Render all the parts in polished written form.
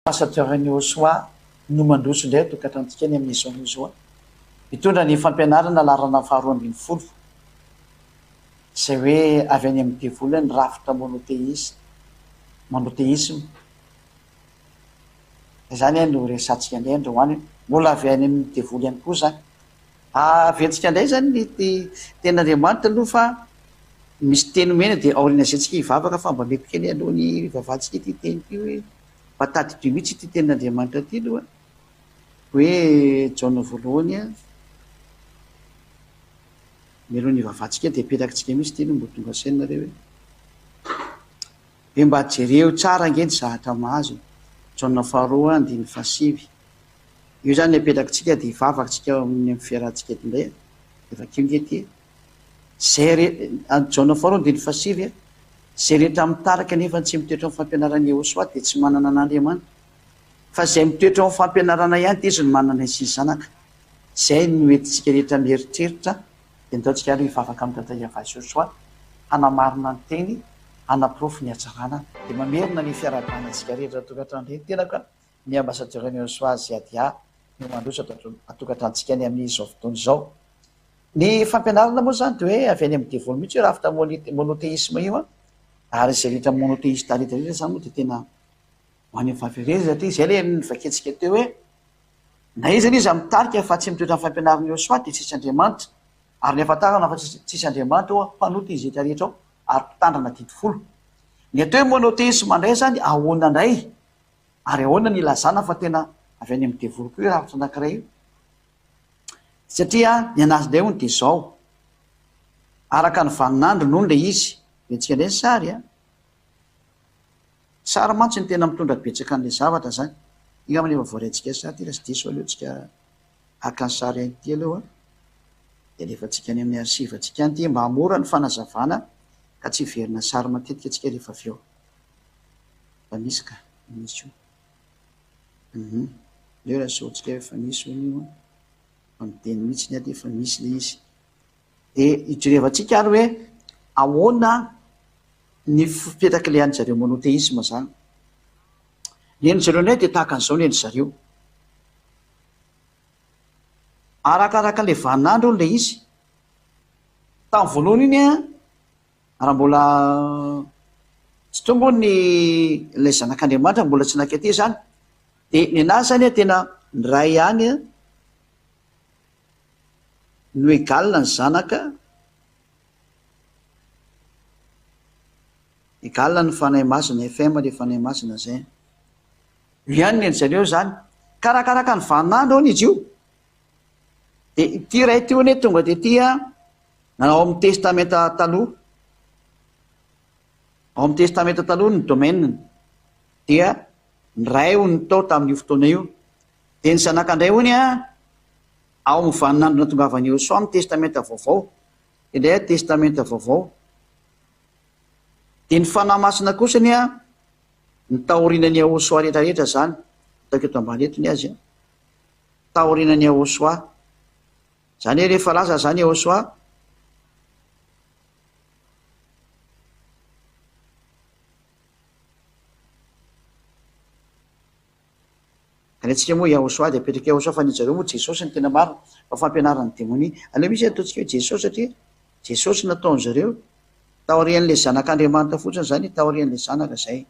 Ambassadeur-n'i Osoa no mandroso indray an-tokantranontsika ny amin'izao anio izao. Mitondra ny fampianarana laharana faharoa 12, izay hoe avy any amin'ny devoly ny rafitra monotheisme, monothéisme. Izany no resahantsika indray androany, mbola avy any amin'ny devoly ihany koa izany. Aventsika indray izany ny tenin'Andriamanitra aloha fa misy teny omena dia aorian'izay tsika hivavaka fa mba mety kely aloha ny hivavahantsika ity teny ity hoe mba tadidio mihitsy ity tenin'Andriamanitra ity aloha hoe Jaona voalohany a, mialoha ny hivavahantsika dia apetrakintsika mihitsy ity aloha mba ho tonga saina nareo hoe hoe mba jereo tsara ange ny zahatra mahazo e. Jaona faharoa andininy fahasivy. Io izany ny apetrakitsika dia hivavaka tsika ao amin'ny fiarahantsika eto indray a. Dia vakio nge ity e. Izay re, any Jaona faharoa andininy fahasivy a, izay rehetra mitarika nefa tsy mitoetra amin'ny fampianaran'i Yehosua dia tsy manana an'Andriamanitra. Fa izay mitoetra ao amin'ny fampianarana ihany dia izy no manana sy ny Zanaka. Izay no entintsika rehetra mieritreritra dia ndao tsika ary hivavaka amin'i Dada Yavah Joshua hanamarina ny teny, hanaporofo ny hatsarana. Dia mamerina ny fiarahabana antsika rehetra tokantrano indray ny tenako a. Ny Ambassadeur Neosoa Ziadia no mandroso ato an-tokantranontsika any amin'izao fotoana izao. Ny fampianarana moa izany dia hoe avy any amin'ny devoly mihitsy io rafitra monothéisme io an, ary izay rehetra monothéiste rehetra rehetra izany moa dia tena ho any amin'ny fahaverezana satria izay ilay novakiantsika teo hoe na iza n'iza mitarika fa tsy mitoetra amin'ny fampianaran'i Yehosua dia tsisy Andriamanitra, ary ny ahafantarana fa tsisy Andriamanitra hoa mpanota izy rehetra rehetra ao ary mpitandrina didy folo. Ny atao hoe monothéisme indray izany ahoana indray? Ary ahoana ny ilazana fa tena avy any amin'ny devoly koa io rafitra anankiray io? Satria ny an'azy indray hono dia izao, araka ny vaninandro nono ilay izy, rentsika indray ny sary an! Sary mantsy no tena mitondra betsaka an'ilay zavatra izany. Iny angamba efa voaraintsika sary ity raha tsy diso aleo tsika haka ny sary an'ity aloha dia alefantsika any amin'ny archive-ntsika any ity mba hahamora ny fanazavana ka tsy hiverina sary matetika tsika rehefa avy eo. Efa misy ka, misy io. Hum, aleo raha asehoantsika hoe efa misy hono io an. Efa miteny mihitsy ny aty efa misy ilay izy. Dia hijerevantsika ary hoe ahoana ny fipetrak'ilay an'i zareo monothéisme izany. Ny an'i zareo indray dia tahaka an'izao ny an'i zareo. Arakaraka ilay vaninandro hono ilay izy. Tamin'ny voalohany iny an, Raha mbola tsy tonga hono ny ilay zanak'Andriamanitra, mbola tsy nankety izany, dia ny anazy izany an, tena ny Ray ihany an no égal ny Zanaka, égal ny Fanahy Masina, FM ilay Fanahy Masina izay. Io ihany ny an-dry zareo izany. Karakaraka ny vaninandro hono izy io. Dia ity Ray ity hono tonga tety an, Ao amin'ny Testamenta Taloha, ao amin'ny Testamenta Taloha ny domaine-ny dia ny Ray hono tao tamin'io fotoana io. Dia ny Zanaka indray hono ao amin'ny vaninandro nahatongavan'i Yehosua amin'ny Testamenta Vaovao. Indray Testamenta Vaovao. Dia ny Fanahy Masina kosa ny ny taorianan'i Yehosua rehetra rehetra izany. Ataoko eto ambany eto ny azy. Taorianan'i Yehosua. Zany hoe rehefa lasa zany Yehosua, Ka ny antsika moa Yahosua dia apetraka Yahosua fa ny zareo moa Jesosy no tena marina fa fampianaran'ny demonia. Aleo mihitsy ataontsika hoe Jesosy satria Jesosy nataon-dry zareo taorian'ilay zanak'Andriamanitra fotsiny zany taorian'ilay zanaka zay.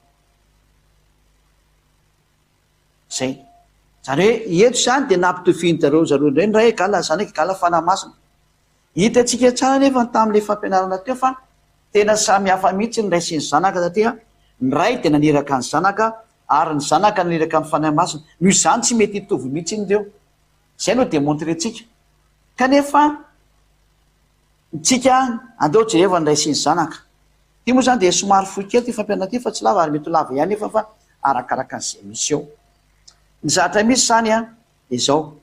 Zay. Zany hoe eto izany dia nampitovian-jareo zareo indray ny Ray égale Zanaka égale Fanahy Masina. Hitantsika tsara anefa ny tamin'ilay fampianarana teo fa tena samy hafa mihitsy ny Ray sy ny Zanaka satria ny Ray dia naniraka ny Zanaka ary ny Zanaka naniraka ny Fanahy Masina. Noho izany tsy mety hitovy mihitsy ireo. Izay no demontrer-tsika. Kanefa tsika andao jereva ny Ray sy ny Zanaka. Ity moa izany dia somary fohy kely ity fampianarana ity fa tsy lava ary mety ho lava ihany nefa fa arakaraka an'izay misy eo. Ny zavatra misy izany an, dia izao.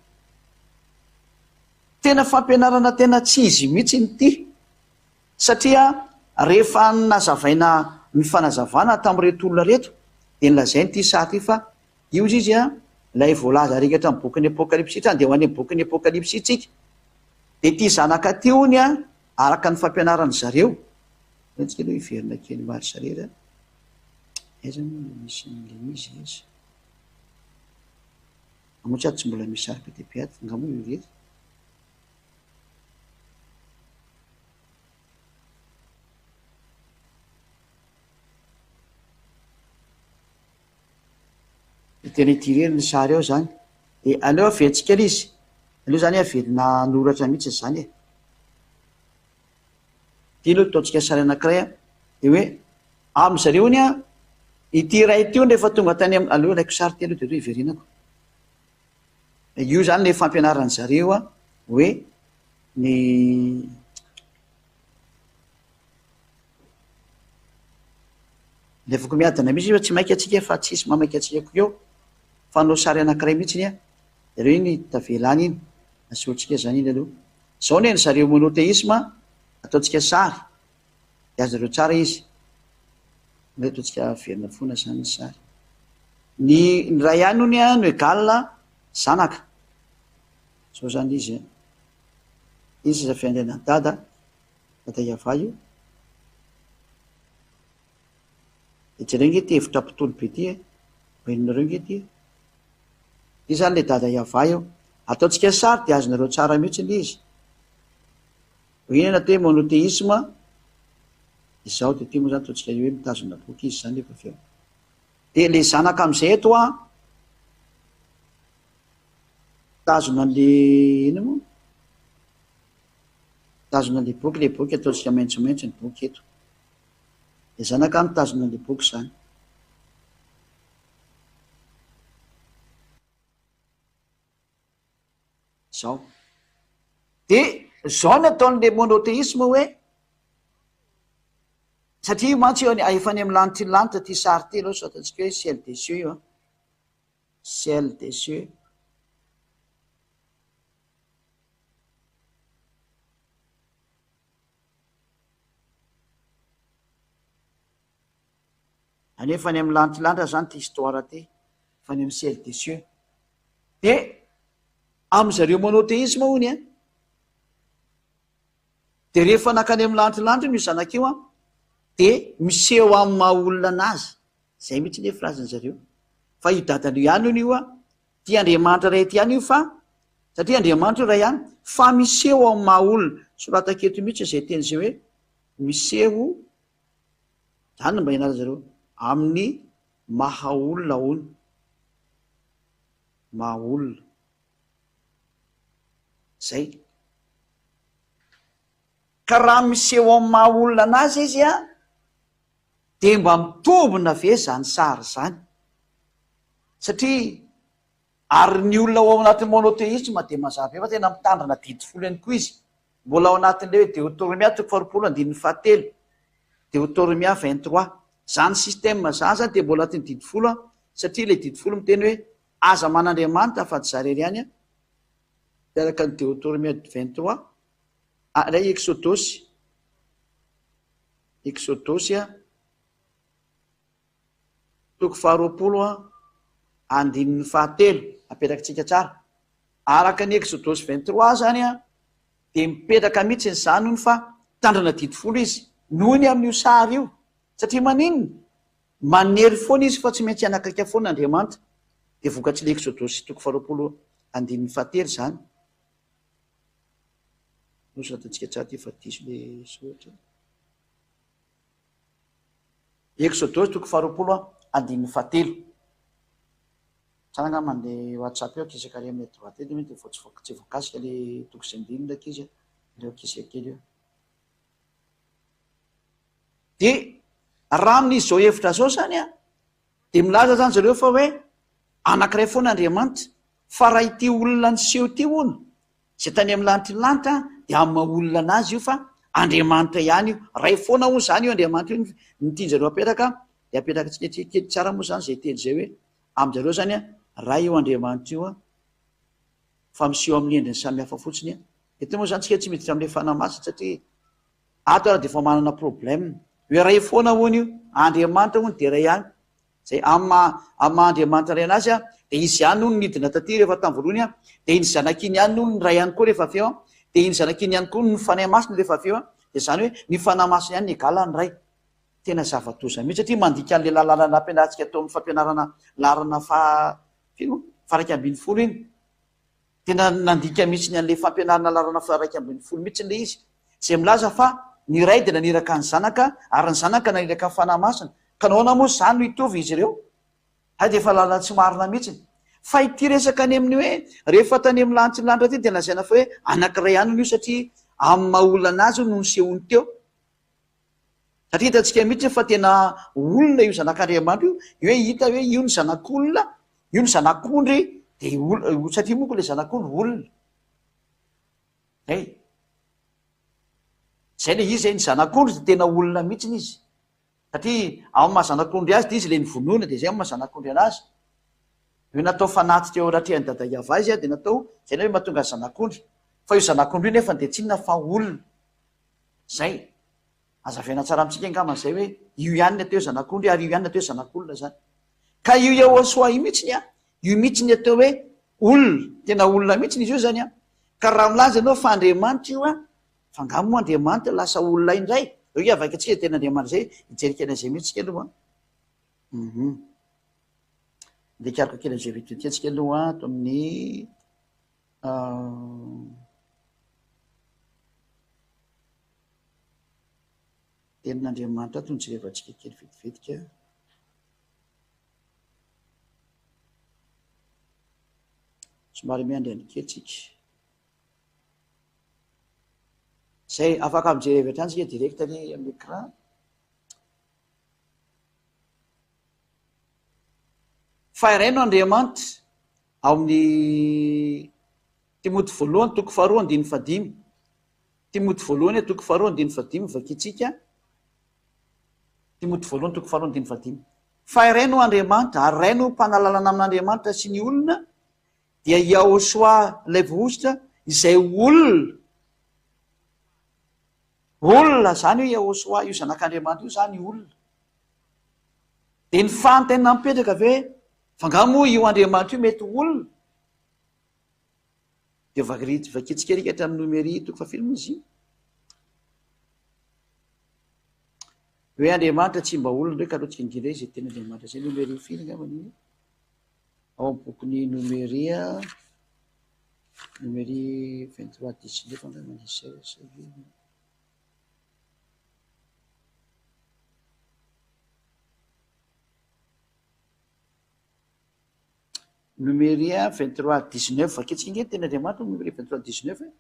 Tena fampianarana tena tsy izy mihitsy ity satria rehefa nazavaina ny fanazavana tamin'ireto olona ireto dia nolazainy ity sary ity fa io izy izy an, ilay voalaza rehetra amin'ny bokin'ny Apokalypsy, andeha ho any amin'ny bokin'ny Apokalypsy tsika. Dia ity zanaka ity hono an, araka ny fampianaran-dry zareo, aleo tsika aloha hiverina kely marche arrière, aiza moa no misy an'ilay izy aiza? Moa tsy ato tsy mbola misy sary be dia be ato, nga moa io irery? Dia tena ity irery ny sary ao zany. Dia aleo averintsika ilay izy. Aleo zany averina hanoratra mihitsy izany e. Ity aloha ataontsika sary anankiray an. Dia hoe amin-dry zareo anie an, ity iray ity hono rehefa tonga tany amin'ny, aleo alaiko sary ity aloha dia aleo hiverenako. Io izany ilay fampianaran-dry zareo an, hoe ny Alefako miadana mihitsy fa tsy maika antsika fa tsisy mamaika antsika koa eo. Fa hanao sary anankiray mihitsy an, jereo iny tavela any iny, asehontsika izany iny aloha. Zao ny an'ny zareo monothéisme ataontsika sary de azonareo tsara izy. Aleo ataontsika averina foana zany ny sary. Ny ny ray ihany hono no égal zanaka. Zao zany izy an. Izy seza fiandrianan'i dada, dada Yavah io. De jereo nge ty hevitra mpitory be ty e. Mba henonareo nge ty e. Ity zany le dada Yavah io. Ataontsika sary dia azonareo tsara mihitsy le izy. Hoe inona atao hoe monothéisme? Izao dia ity moa zany ataontsika hoe mitazona boky izy zany rehefa avy eo. Dia le zanaka amizay eto an, mitazona an'le inona moa? Mitazona an'le boky, le boky ataontsika maitsomaitso ny boky eto. Le zanaka mitazona an'le boky zany. Zao. De zao ny ataon'le monothéisme hoe, satria io mantsy io efa any amin'ny lanitry ny lanitra ty sary ty aloha, sao ataontsika hoe ciel des cieux io an, ciel des cieux. Anefa any amin'ny lantilanitra zany ty histoire ty, fa any amin'ny ciel des cieux. De amin zareo monothéisme hono an, de rehefa nankany amin'ny lantilanitra io zanaka io an, de miseho amin'ny maha olona anazy, zay mihitsy anie phrase ny zareo, fa io dadany io ihany hono io an, ty Andriamanitra ray ty ihany io fa, satria Andriamanitra io ray ihany, fa miseho amin'ny maha olona, soratako eto mihitsy izay teny izay hoe miseho Zany no mba ianaran zareo amin'ny maha olona hono. Maha olona. Zay. Ka raha miseho amin'ny maha olona anazy izy an, dia mba mitombina ve zany sary zany? Satria ary ny olona ao anatin'ny monothéisme dia mazava be fa tena mitandrina didy folo ihany koa izy. Mbola ao anatin'ilay hoe Deotoromia toko faharoapolo andininy fahatelo, Deotoromia 23. Izany système izany izany dia mbola anatin'ny didy folo an, satria ilay didy folo miteny hoe aza man'Andriamanitra afa-tsy izaho irery ihany an, dia araka ny Deotoromia 23, ah, ilay Eksodosy, Eksodosy an, Toko faharoapolo andininy fahatelo, apetrakintsika tsara. Araka ny Exodosy 23 izany dia mipetraka mihitsy izany hono fa mitandrina didy folo izy noho ny amin'io sary io. Satria maninona? Manery foana izy fa tsy maintsy hanakaiky foana Andriamanitra. Dia vokatr'ilay Exodosy toko faharoapolo andininy fahatelo izany. Nosoratantsika tsara ity fa diso ilay soratra. Eksodosy toko faharoapolo andininy fahatelo. Tsara angamba le WhatsApp eo ankizy kary amin'ny droite eto mety vao tsy voakasika le toko sy andininy le ankizy aleo akisika kely eo. De raha amin'izao hevitra zao zany an, de milaza zany zareo fa hoe anankiray foana Andriamanitra, fa raha ity olona niseho ity hono Izay tany amin'ny lanitry ny lanitra dia amin'ny maha olona anazy io fa Andriamanitra ihany io. Ray foana hono izany io Andriamanitra io ny tian-jareo apetraka dia apetrakantsika tsikelikely tsara moa izany izay teny izay hoe amin-jareo izany an, Ray io Andriamanitra io an, fa miseho amin'ny endriny samihafa fotsiny an. Eto moa izany tsika tsy miditra amin'ilay Fanahy Masina satria ato ary dia efa manana problème. Hoe Ray foana hono io, Andriamanitra hono dia Ray ihany. Izay amin'ny maha amin'ny maha Andriamanitra Ray an'Azy an, dia Izy ihany hono nidina taty rehefa tamin'ny voalohany an, dia iny Zanaka iny ihany hono ny Ray ihany koa rehefa avy eo an, dia iny Zanaka iny ihany koa ny Fanahy Masina rehefa avy eo an, dia izany hoe ny Fanahy Masina ihany ny égal ny Ray. Tena zava-doza mihitsy satria mandika an'ilay lalàna nampianarintsika tao amin'ny fampianarana laharana faha firy moa? faha-11 iny. Tena nandika mihitsy ny an'ilay fampianarana laharana faha-11 mihitsy ilay izy, izay milaza fa ny Ray dia naniraka ny Zanaka ary ny Zanaka naniraka ny Fanahy Masina. Ka nahoana moa izany no hitovy izy ireo? Hay dia efa lalana tsy marina mihitsy. Fa ity resaka any amin'ny hoe rehefa tany amin'ny lanitra ny lanitra ity dia lazaina fa hoe anankiray ihany hono io satria amin'ny maha olona anazy hono no nisehoany teo. Satria hitantsika mihitsy fa tena olona io zanak'Andriamanitra io, io hoe hita hoe io ny zanak'olona, io ny zanak'ondry, dia olona, satria moa ko ilay zanak'ondry olona. Zay. Zay ilay izy, ny zanak'ondry dia tena olona mihitsy izy. Satria amin'ny maha zanak'ondry azy dia izy ilay novonoina, dia izay amin'ny maha zanak'ondry anazy. Io natao fanatitra eo anatrehan'i Dada Yavah izy dia natao, izay ilay hoe mahatonga azy zanak'ondry. Fa io zanak'ondry io nefa dia tsy inona fa olona. Zay. Hazavaina tsara amintsika angamba izay hoe io ihany ny atao hoe zanak'ondry ary io ihany ny atao hoe zanak'olona izany. Ka io Yahoshuah io mihitsiny an, io mihitsy ny atao hoe olona, tena olona mihitsiny izy io izany an. Ka raha milaza ianao fa Andriamanitra io an, fa angaha moa Andriamanitra lasa olona indray? Eo hiavaika antsika izay tena Andriamanitra izay, hijery kely an'izay mihitsy tsika aloha an. Hum. Andeha hikaroka kely an'izay video ity antsika aloha ato amin'ny Tenin'Andriamanitra ato no jerevantsika kely vetivetika. Somary miandry any kely tsika. Zay afaka mijery avy hatrany tsika direct ny amin'ny écran. Fa iray no Andriamanitra ao amin'ny Timoty voalohany toko faharoa andininy fahadimy. Timoty voalohany toko faharoa andininy fahadimy vakintsika. Timoty voalohany toko faharoa andininy fahadimy. Fa iray no Andriamanitra ary iray no mpanalalana amin'Andriamanitra sy ny olona dia Yahoshua ilay voahosotra izay olona. Olona izany io Yahoshua io zanak'Andriamanitra io izany olona. Dia ny fanontaniana mipetraka ve hoe fa angaha moa io Andriamanitra io mety ho olona? Dia vakintsika ery hatramin'ny Nomery toko fahafito moa izy io. Hoe Andriamanitra tsy mba olona hoe kalotsika indrindra izay tena Andriamanitra izay Nomery firy angamba ny ao amin'ny bokin'ny Nomery Nomery 23 19 angamba ny izay Nomery 23 19 Vakintsika ange ny tenin'Andriamanitra ao Nomery 23 19 e.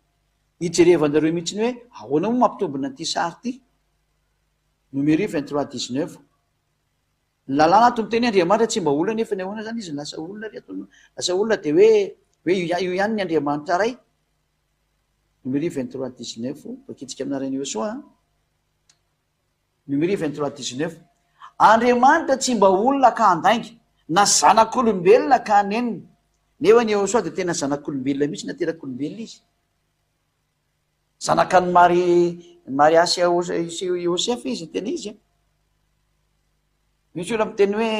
Hijerevanareo mihitsy ny hoe ahoana moa mampitombina an'ity sary ity. Nomery 23 19 Ny lalàna ato miteny hoe Andriamanitra tsy mba olona nefa ny ahoana zany izy lasa olona ry ato lasa olona dia hoe hoe io ihany ny Andriamanitra ray. Nomery 23 19 Vakintsika aminareo Iosoa. Numéri 23 19 Andriamanitra tsy mba olona ka handainga, na zanak'olombelona ka hanenina. Nefa ny Yehosua dia tena zanak'olombelona mihitsy, naterak'olombelona izy. Zanakan'i Mari, Maria sy Yosefa izy, tena izy. Misy olona miteny hoe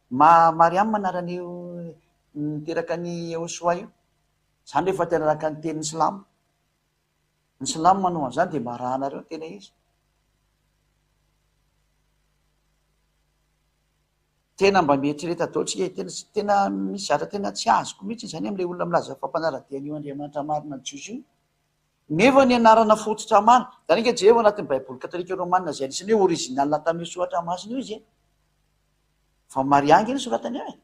ma Mariam anaran'io niteraka an'i Yehosua io. Izany rehefa tena araka ny tenin'ny silamo. Ny silamo manao an'izany dia mba arahanareo ny tena izy. Tena mba mieritrereta daholo tsika e, tena tena misy zavatra tena tsy azoko mihitsy izany amin'ilay olona milaza fa mpanara-dia an'io Andriamanitra marina Jiosy io. Nefa ny anarana fototra marina, izany ange jereo anatin'ny Baiboly katolika romana izay anisan'ny hoe original tamin'io soratra masina io izy e. Fa Maria ange no soratany ao e.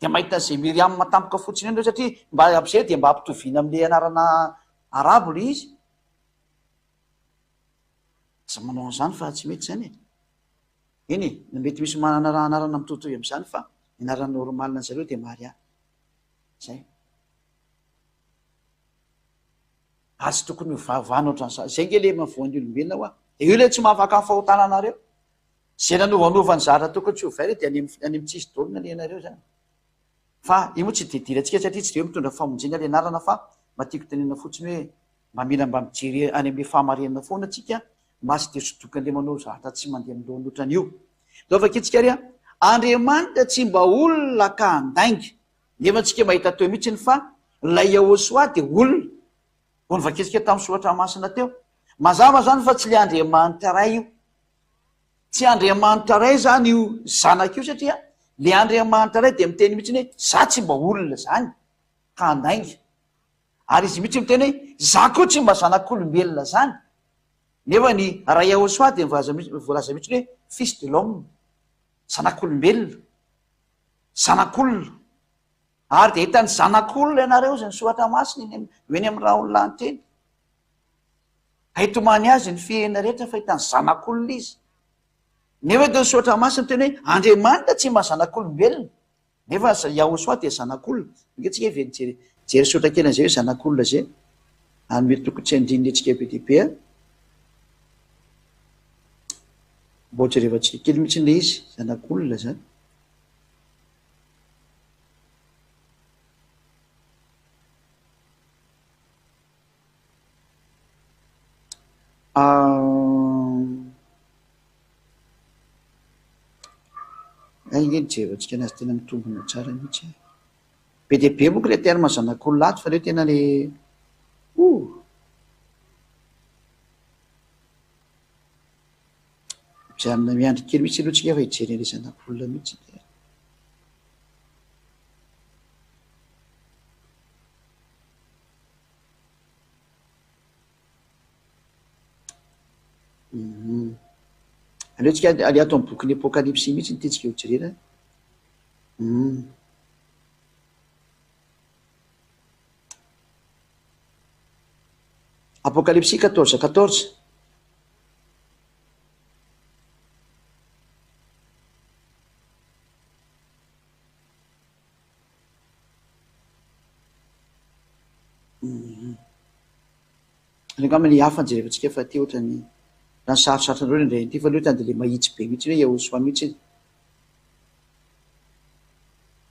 Dia mahita an'izay Myriam tampoka fotsiny eo nareo satria mba ampiseho dia mba ampitoviana amin'ilay anarana arabo ilay izy. Aza manao an'izany fa tsy mety izany e. Eny e, na mety misy manana anarana mitovitovy amin'izany fa ny anarana normal an'ny zareo dia Maria. Zay. Ary tsy tokony ho vavana ohatran'izany. Izay nge ilay mahavoan'ny olombelona hoa. Dia io ilay tsy mahafaka ny fahotana anareo. Izay nanovanova ny zavatra tokony tsy hovaina dia any amin'ny tsisy daholo ny alehanareo izany. Fa io moa tsy dia idirantsika satria tsy dia hoe mitondra famonjena ilay anarana fa mba tiako tenenina fotsiny hoe mba mila mba mijery any amin'ilay fahamarinana foana tsika mba tsy dia sodokan'ilay manao zavatra tsy mandeha amin'ny lohany ohatran'io. Ndao vakintsika ary an! Andriamanitra tsy mba olona ka handainga. Nefa tsika mahita teo mihitsiny fa ilay Yahoshuah dia olona. Vao novakintsika tamin'ny soratra masina teo. Mazava izany fa tsy ilay Andriamanitra Ray io. Tsy Andriamanitra Ray izany io Zanaka io satria Le Andriamanitra Ray dia miteny mihitsy hoe za tsy mba olona zany ka handainga. Ary izy mihitsy miteny hoe za koa tsy mba zanak'olombelona zany. Nefa ny Ray Yahoshua dia voalaza mihitsy hoe fils de l'homme, zanak'olombelona, zanak'olona. Ary dia hitan'ny zanak'olona ianareo izay ny soratra masina eny amin'ny eny amin'ny rahon'ny lanitra eny. Haitomany azy ny fihena rehetra fa hitan'ny zanak'olona izy. Nefa eto ny soratra masina miteny hoe Andriamanitra tsy mba zanak'olombelona. Nefa Yahoshua dia zanak'olona. Ange tsika ve nijery jery soratra kely an'izay hoe zanak'olona izay. Ary mety tokony tsy handrinina antsika be dia be. Mba ho jerevantsika kely mihitsy ilay izy, zanak'olona izany. Hay ange ny jerentsika anazy tena mitombina tsara mihitsy e. Be dia be manko ilay terme zanak'olona ato fa aleo tena le oh! Mijanona miandry kely mihitsy aloha tsika fa hijery an'ilay zanak'olona mihitsy. Aleo tsika aleo ato amin'ny bokin'ny Apokalypsy mihitsy ny tiantsika ho jerena. Apokalypsy 14 14. Any angamba ny hafa no jerevantsika fa aty ohatran'ny raha ny sarotsarotra anareo indray ity fa aleo tany dia le mahitsy be mihitsy hoe Yahosoa mihitsy e.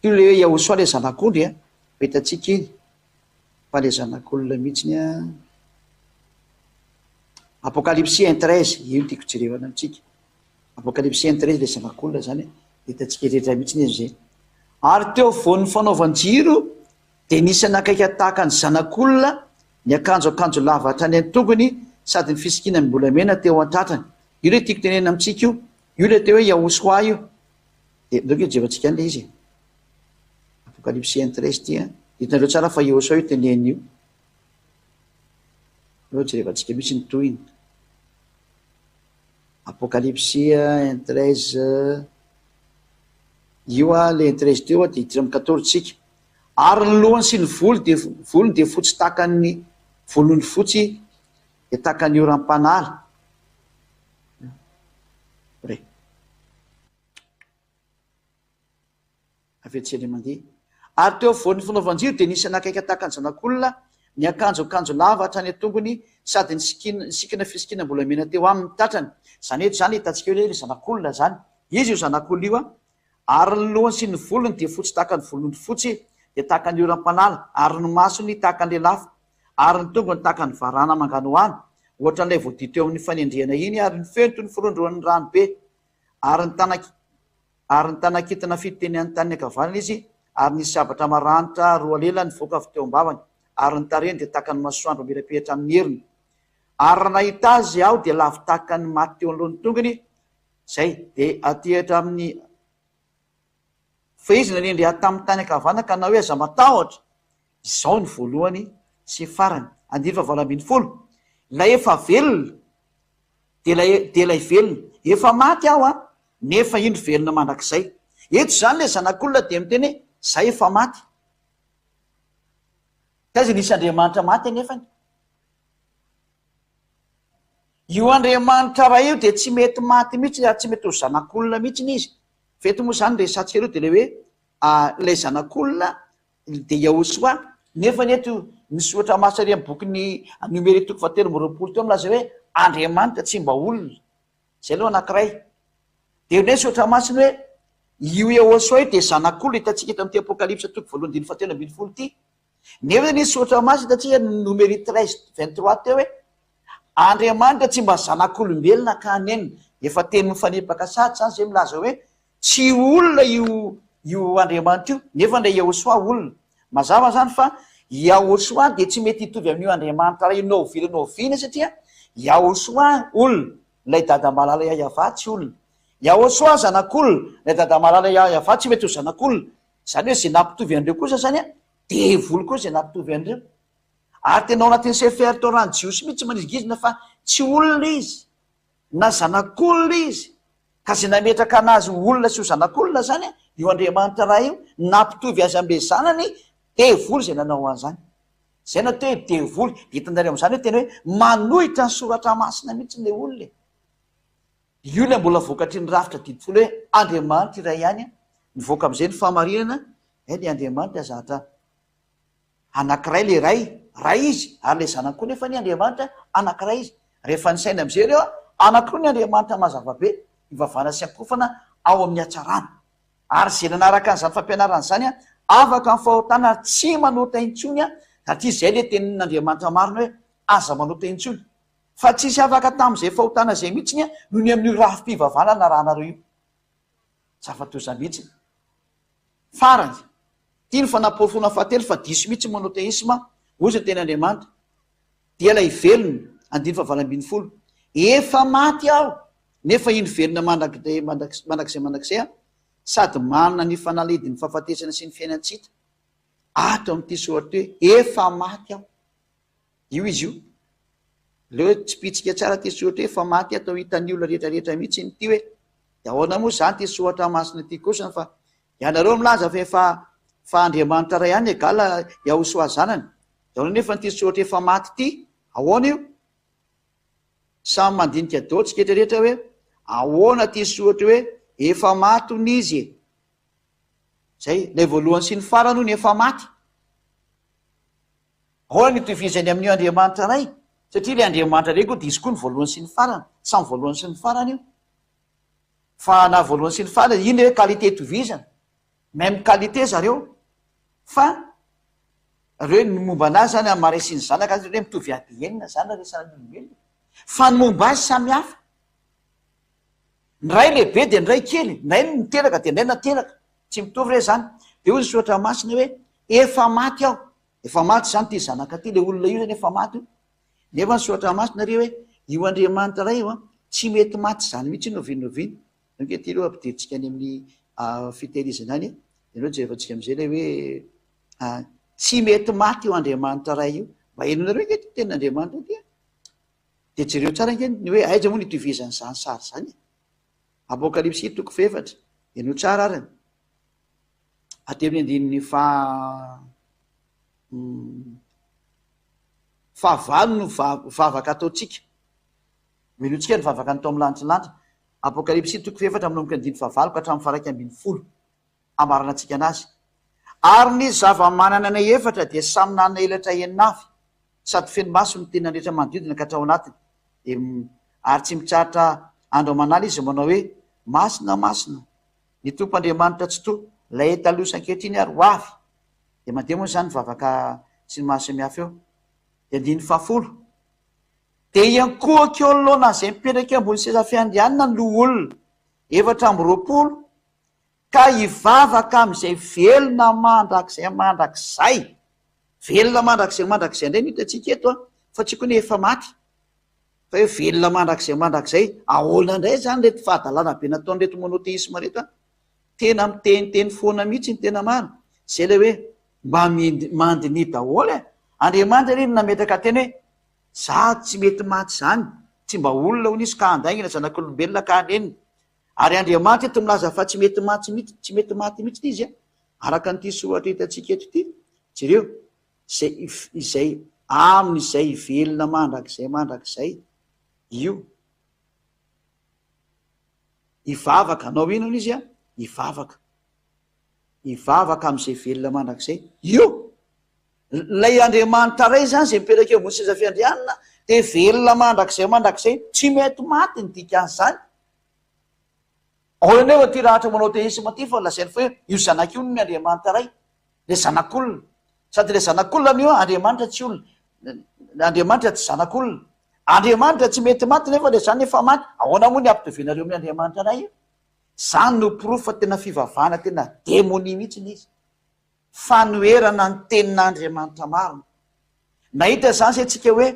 Io le hoe Yahosoa le zanak'ondry a, fa hitantsika iny fa le zanak'olona mihitsy a. Apokalypsy un treize, io no tiako jerevana amintsika. Apokalypsy un treize le zanak'olona zany a, hitantsika rehetra mihitsy izy zay. Ary teo afovoan'ny fanaovan-jiro dia nisy anakaika tahaka ny zanak'olona niakanjo akanjo lava hatrany an-tongony sady ny fisikinam-bolamena teo an-tratrany. Io ilay tiako tenenina amintsika io. Io ilay atao hoe Yahoshua io. Dia ndao ange jerevantsika any ilay izy e. Apokalypsy un treize ity an. Hitanareo tsara fa Yahoshua io tenenina io. Ndao jerevantsika mihitsy ny tohiny. Apokalypsy un treize. Io a, ilay un treize teo a, dia hiditra amin'ny quatorze tsika. Ary ny lohany sy ny volo dia volony dia fotsy tahaka ny volon'ondry fotsy dia tahaka ny oram-panala. Re. Avy etsy ilay mandeha. Ary teo afovoan'ny fanaovan-jiro dia nisy anakaika tahaka ny zanak'olona, niakanjo akanjo lava hatrany an-tongony sady nisikina nisikina fisikinam-bolamena teo aminy ny tratrany. Izany eto izany hitantsika hoe ilay zanak'olona izany. Izy io zanak'olona io an. Ary ny lohany sy ny volony dia fotsy tahaka ny volon'ondry fotsy, dia tahaka ny oram-panala, ary ny masony tahaka ny lelafo, ary ny tongony tahaka ny varahana manganohano, hoatran'ilay voadio teo amin'ny fanendrehana iny, ary ny feony toy ny firondroan'ny rano be. Ary ny tana ary ny tana-kintana fito teny an-taniny ankavanana izy, ary nisy sabatra maranitra roa lela nivoaka avy teo am-bavany, ary ny tarehiny dia tahaka ny masoandro mamirapiratra amin'ny heriny. Ary raha nahita azy aho dia lavo tahaka ny maty teo anoloan'ny tongony, Izay dia aty hatramin'ny Fa izy nanendry ahy tamin'ny tany ankavanana ka nanao hoe, Aza matahotra, Izaho no voalohany sy farany. Andininy fahavalo 18. Ilay efa velona dia ilay dia ilay velona. Efa maty aho an, nefa indro velona mandrakizay. Eto izany ilay Zanak'olona dia miteny hoe, Izaho efa maty. Taiza nisy Andriamanitra maty anefany? Io Andriamanitra Ray io dia tsy mety maty mihitsy ary tsy mety ho zanak'olona mihitsy izy. Fa eto moa izany resatsika aloha dia ilay hoe ilay zanak'olona dia Yahoshua. Nefa ny eto ny soratra masina ery amin'ny bokin'ny Nomery toko fahatelo 23 teo milaza hoe Andriamanitra tsy mba olona. Izay aloha anankiray. Dia indray ny soratra masina hoe io Yahoshua io dia zanak'olona hitantsika eto amin'ity Apokalypsa toko voalohany andininy fahatelo 13 ity. Nefa ny soratra masina hitantsika Nomery treize vingt trois teo hoe Andriamanitra tsy mba zanak'olombelona ka hanenina. Efa teny mifanipaka sahady izany izay milaza hoe tsy olona io io Andriamanitra io, nefa ilay Yahoshua olona. Mazava izany fa Yahoshua dia tsy mety hitovy amin'io Andriamanitra iray io na oviana na oviana satria Yahoshua olona, ilay Dada malala Yahyahavah tsy olona. Yahoshuah zanak'olona, ilay dada malala Yavah tsy mety ho zanak'olona. Izany hoe izay nampitovy an'ireo kosa izany an, devoly koa izay nampitovy an'ireo. Ary tena ao anatin'ny Sefer Torah-n'ny Jiosy mihitsy manizingizina fa tsy olona izy, na zanak'olona izy. Ka izay nametraka anazy ho olona sy ho zanak'olona izany an, io Andriamanitra Ray io, nampitovy azy amin'ilay zanany, devoly izay nanao an'izany. Izay no atao hoe devoly. Dia hitanareo amin'izany hoe tena hoe manohitra ny soratra masina mihitsy ilay olona e. Io ilay mbola vokatry ny rafitra didy folo hoe Andriamanitra iray ihany, mivoaka amin'izay ny fahamarinana, eh ilay Andriamanitra zatra anankiray ilay Ray, Ray izy, ary ilay Zanany koa nefa anie Andriamanitra anankiray izy. Rehefa nisaina amin'izay ireo, anankiroa ny Andriamanitra mazava be, ivavahana sy ankofana ao amin'ny hatsarana. Ary izay nanaraka an'izany fampianarana izany, afaka amin'ny fahotana ary tsy manota intsony, satria izay ilay tenin'Andriamanitra marina hoe aza manota intsony. Fa tsisy afaka tamin'izay fahotana izay mihitsiny noho ny amin'io rafi-pivavahana narahanareo io. Zava-doza mihitsy. Farany, ity ny fanaporofoana fahatelo fa diso mihitsy ny monotheisme, hoy izy ny teny Andriamanitra, dia ilay velona, andininy fahavalo ambin'ny folo, efa maty aho, nefa indro velona mandrakizay mandrakizay mandrakizay aho, sady manana ny fanalahidin'ny fahafatesana sy ny fiainan-tsy hita. Ato amin'ity soratra ity hoe efa maty aho. Io izy io. Aleo hoe tsipitsika tsara ity soratra hoe efa maty atao hitan'ny olona rehetra rehetra mihitsy ity hoe dia ahoana moa izany ity soratra masina ity kosany fa ianareo milaza fa efa fa Andriamanitra ray ihany egal Yahosoa zanany. Dia ahoana nefa ity soratra efa maty ity? Ahoana io? Samy mandinika daholo tsika rehetra rehetra hoe ahoana ity soratra hoe efa maty hono izy e. Zay, ilay voalohany sy ny farany hono efa maty. Ahoana no itovizany amin'io Andriamanitra Ray? Satria ilay Andriamanitra Ray koa dia izy koa ny voalohany sy ny farany. Samy voalohany sy ny farany io. Fa na voalohany sy ny farany, iny hoe qualité itovizana. Même qualité zareo. Fa reo ny momba anazy zany amin'ny maha ray sy ny zanaka azy, hoe mitovy ADN zany raha resahana ny olombelona. Fa ny momba azy samy hafa. Ny ray lehibe dia ny ray kely, ny ray niteraka dia ny ray nateraka. Tsy mitovy re zany. Dia hoy ny soratra masina hoe efa maty aho. Efa maty izany ity zanaka ity, ilay olona io zany efa maty io. Nefa ny soratra masina re hoe io Andriamanitra Ray io an, tsy mety maty izany mihitsy na oviana na oviana. Donc ity aloha ampidirintsika any amin'ny fitehirizana any, dia aleo jerevantsika amin'izay ilay hoe tsy mety maty io Andriamanitra Ray io. Mba henonareo ange ity tenin'Andriamanitra ity an. Dia jereo tsara ange ny hoe aiza moa no itovizan'izany sary izany e. Apokalypsy toko fahefatra, henoy tsara ary. Aty amin'ny andininy faha fahavalo no vavaka ataontsika. Minoantsika ny vavaka ny tao amin'ny lanitra lanitra. Apokalypsy toko fahefatra manomboka andininy fahavalo ka hatramin'ny faha-iraika ambin'ny folo. Amaranantsika anazy. Ary ny zava-manana aina efatra dia samy nanana elatra enina avy, sady feno maso ny tenany rehetra manodidina ka hatrao anatiny. Dia ary tsy mitsahatra andro aman'alina izy manao hoe, Masina, masina, Ny Tompo Andriamanitra Tsitoha, ilay taloha sy ankehitriny ary ho avy. Dia mandeha moa izany ny vavaka sy ny maha samihafa eo. Dia andininy fahafolo. Dia hiankohoka eo anoloana an'izay mipetraka eo ambony seza fiandrianana ny loholona 24 ka hivavaka amin'izay velona mandrakizay mandrakizay. Velona mandrakizay mandrakizay indray no hitantsika eto an, fa tsy koa ny efa maty. Fa hoe velona mandrakizay mandrakizay, ahoana indray izany ireto fahadalana be nataon'ireto monotheisme ireto an? Tena miteniteny foana mihitsy ny tena marina. Izay ilay hoe mba mandiniha daholo e! Andriamanitra anie no nametraka teny hoe za tsy mety maty izany, tsy mba olona hono izy ka handaingana, zanak'olombelona ka hanenina. Ary Andriamanitra eto milaza fa tsy mety maty mihitsy, tsy mety maty mihitsy izy an, araka an'ity soratra hitantsika eto ity. Jereo. Izay, izay amin'izay velona mandrakizay mandrakizay io. Hivavaka, hanao inona izy an? Hivavaka. Hivavaka amin'izay velona mandrakizay io. Ilay Andriamanitra Ray izany izay mipetraka eo ambony seza fiandrianana dia velona mandrakizay mandrakizay, tsy mety maty ny dikan'izany. Ahoana anefa ity rahatra monotheisme ity fa lazainy fa hoe io zanaka io no Andriamanitra Ray. Ilay zanak'olona. Sady ilay zanak'olona anie Andriamanitra tsy olona. Andriamanitra tsy zanak'olona. Andriamanitra tsy mety maty nefa ilay zanany efa maty. Ahoana moa ny ampitovianareo amin'ny Andriamanitra Ray io? Izany no porofo fa tena fivavahana tena demonia mihitsy ilay izy. Fanoherana ny tenin'Andriamanitra marina. Nahita izany izay tsika hoe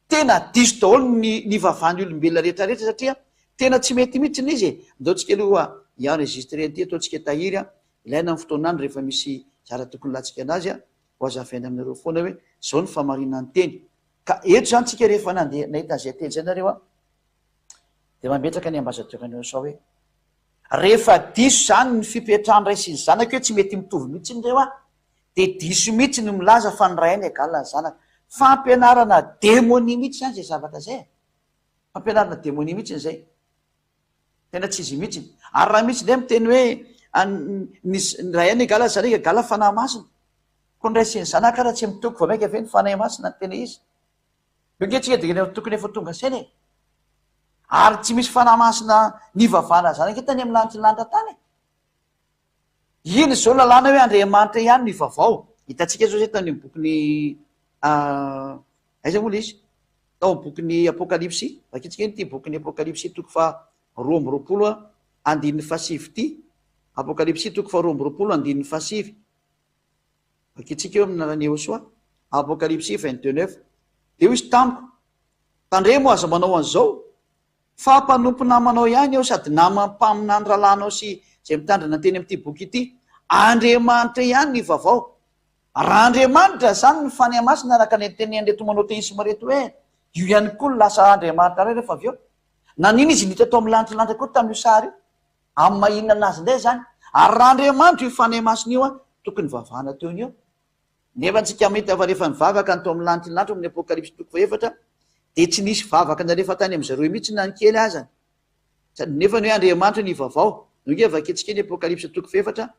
tena diso daholo ny nivavahan'ny olombelona rehetra rehetra satria. Tena tsy mety mihitsy ilay izy e! Andao tsika aloha hi-enregistrer an'ity ataontsika tahiry an! Ilaina amin'ny fotoan'andro rehefa misy zara tokony latsika anazy an, ho azavaina aminareo foana hoe zao ny famarinan'ny teny. Ka eto izany tsika rehefa nandeha nahita an'izay teny izay nareo an, dia mametraka ny ambassadeur an'i Osa hoe, rehefa diso izany ny fipetrahan'ny ray sy ny zanaka hoe tsy mety mitovy mihitsy ireo an, dia diso mihitsy ny milaza fa ny ray any égal ny zanaka. Fampianarana demonia mihitsy izany izay zavatra izay e! Fampianarana demonia mihitsy izay. Tena tsy izy mihitsy. Ary raha misy indray miteny hoe ny ray any égal ny zanaka égal fanahy masina. Koa ny ray sy ny zanaka ara tsy mitoko vao mainka ve ny fanahy masina no tena izy? Io nge tsika dia tokony efa tonga saina e. Ary tsy misy fanahy masina nivavahana zanaka tany amin'ny lanitry ny lanitra tany e. Iny izao lalàna hoe Andriamanitra ihany no ivavao. Hitantsika izao izay tany amin'ny bokin'ny aiza moa ilay izy? Tao amin'ny bokin'ny Apokalypsy. Vakintsika iny ity bokin'ny Apokalypsy toko faha 22 andininy fahasivy ity. Apokalypsy toko faha 22 andininy fahasivy. Vakintsika eo amin'ny anaran'i Yehosua. Apokalypsy 22 9. Dia hoy izy tamiko, Tandremo aza manao an'izao, Fa mpanompo namanao ihany aho sady naman'ny mpaminany rahalahinao sy izay mitandrina ny teny amin'ity boky ity. Andriamanitra ihany ny vaovao. Raha Andriamanitra izany ny Fanahy Masina araka ny tenenin'ireto monotheisme ireto hoe io ihany koa no lasa Andriamanitra iray rehefa avy eo. Nanino izy niditra tao amin'ny lanitra lanitra koa tamin'io sary io? Amin'ny maha inona anazy indray izany? Ary raha Andriamanitra io Fanahy Masina io an, tokony nivavahana teo ny eo. Nefa antsika mahita fa rehefa nivavaka ny tao amin'ny lanitry ny lanitra ao amin'ny Apokalypsy toko fahefatra dia tsy nisy vavaka nalefa tany amin-dry zareo mihitsy na ny kely azany. Nefa ny hoe Andriamanitra ny vaovao. No ange vakintsika ny Apokalypsy toko fahefatra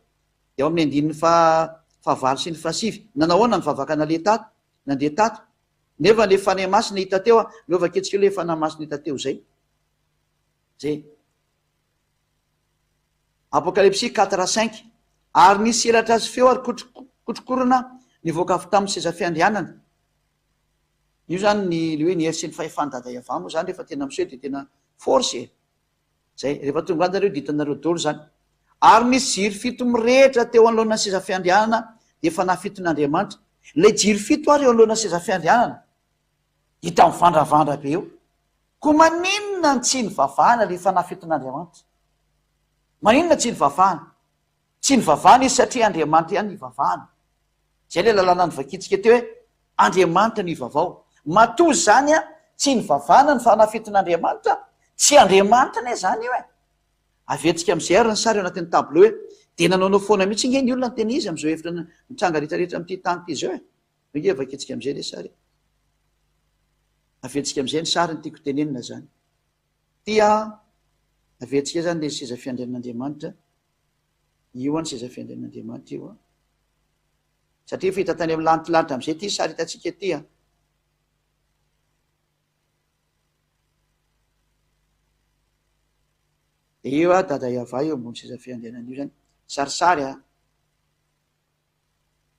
dia ao amin'ny andininy faha fahavalo sy ny fahasivy. Nanao ahoana ny vavaka naleha tato, nandeha tato? Nefa ilay Fanahy Masina hita teo, no vakintsika ilay Fanahy Masina hita teo izay. Izay. Apokalypsy quatre cinq, Ary nisy elatra sy feo ary kotrokorana nivoaka avy tamin'ny seza fiandrianana. Io izany ny le hoe ny hery sy ny fahefan'i Dada Yavah moa izany rehefa tena miseho dia tena force e! Zay, rehefa tonga any nareo dia hitanareo daholo izany. Ary nisy jiro fito mirehitra teo anoloan'ny seza fiandrianana dia fanahy fiton'Andriamanitra. Ilay jiro fito ary eo anoloan'ny seza fiandrianana. Hita mivandravandra be eo. Koa maninona no tsy nivavahana ilay fanahy fetin'Andriamanitra? Maninona tsy nivavahana? Tsy nivavahana izy satria Andriamanitra ihany no ivavahana. Izay ilay lalàna novakintsika teo hoe Andriamanitra no ivavao. Matoa izany an, tsy nivavahana ny fanahy fetin'Andriamanitra, tsy Andriamanitra anie izany io e. Averintsika amin'izay ary ny sary ao anatin'ny tableau hoe dia nanaonao foana mihitsy ange ny olona ny tena izy amin'izao hevitra mitranga rehetrarehetra amin'ity tany ity izao e. Ange vakintsika amin'izay ilay sary e. Averintsika amin'izay ny sary ny tiako tenenina izany. Ity an, averintsika izany ilay seza fiandrianan'Andriamanitra. Io an seza fiandrianan'Andriamanitra io an. Satria efa hita tany amin'ny lantilanitra amin'izay ity sary hitantsika ity an. Dia io an, Dada Yavah eo ambony seza fiandrianana io izany. Sarisary an.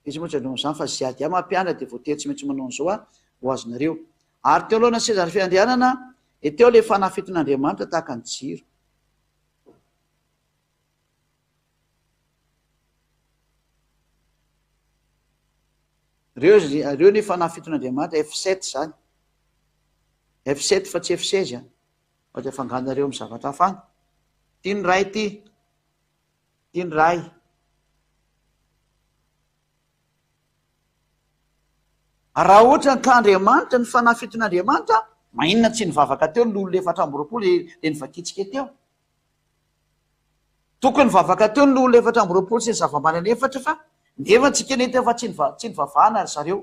Izy moa tsy hanao an'izany fa ziady ahy mampianatra dia voatery tsy maintsy manao an'izao aho ho azonareo. Ary teo alohan'ny sezan'ny fiandrianana dia teo ilay fanahy fiton'Andriamanitra tahaka ny jiro. Ireo, ireo ny fanahy fiton'Andriamanitra, F7 izany. F7 fa tsy F16 an. Fa dia afanganareo amin'ny zavatra hafa any. Ity ny Ray ity. Ity ny Ray. Raha ohatra ka Andriamanitra, ny fanahy fiton'Andriamanitra, maninona tsy nivavaka teo ny loholona 24 le novakintsika teo? Tokony nivavaka teo ny loholona 24 sy ny zava-manana efatra fa nefa tsika nety fa tsy tsy nivavahana ry zareo.